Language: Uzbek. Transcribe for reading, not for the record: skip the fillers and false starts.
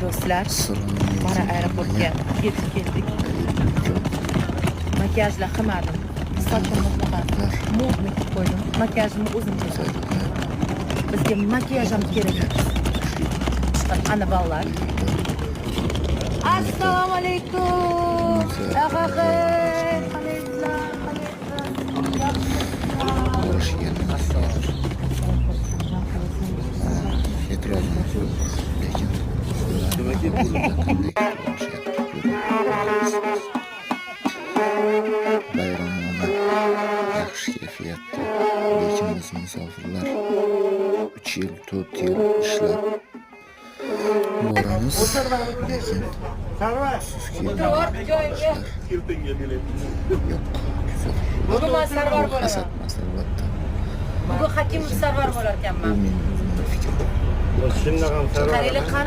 Do'stlar, Assalomu mana alaykum aeroportga hammaga. Yetib keldik. Xayrli kun. Makiyajlar qilmadim. Sochimni shunaqa модный qilib qo'ydim. Makiyajimni o'zimcha. Saytda Bizga makiyaj ham kerak emas. Ana bolalar. Assalomu alaykum. Qalaysizlar? Qalaysizlar? Borish kelmas. E'tirozim yo'q, lekin ular o'zida qanday kutib olishyapti, ko'rib. Bayramona yaxshi kayfiyatda, lekin biz musofirlar 3 yil, 4 yil ishlab boramiz, lekin afsuski Joyga. yo'q, kuzatuv. Bugun man Sarvar Bu bo'laman. hasad emas, albatta. Bugun Hakimov Sarvar bo'lar Bu ekanman. mening o'zimning fikrim. Qaranglar, qani.